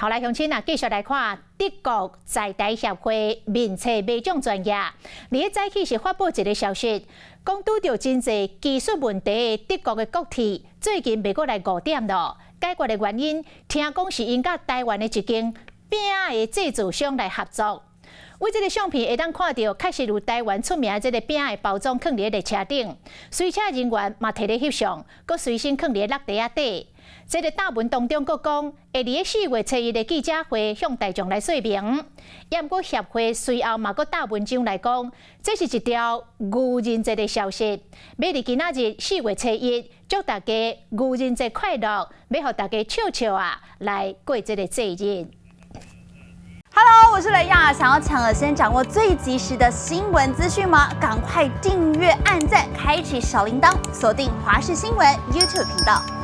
好來，鄉親啊，繼續來看德國在台協會面冊媒獎專頁，佇咧早起是發布一个消息，講拄著真濟技術問題的德國的國鐵，最近袂閣來誤點囉。解決的原因，聽講是𪜶佮台灣的一間餅的製造商來合作。為這个相片會當看著，確實有台灣出名的這个餅的包裝囥佇咧列車頂，隨車人員嘛提咧翕相，閣隨身囥佇咧落袋仔底。這个貼文當中閣講，會佇咧4月初一的記者會向大眾來說明。也毋過協會隨後嘛閣貼文章來講，這是一條愚人節的消息，欲佇今仔日四月初一祝大家愚人節快樂，欲予大家笑笑啊來過這个節日。 Hello，我是雷亞，想要搶先掌握最及時的新聞資訊嗎？趕快訂閱、按讚、開啟小鈴鐺，鎖定華視新聞 YouTube 頻道。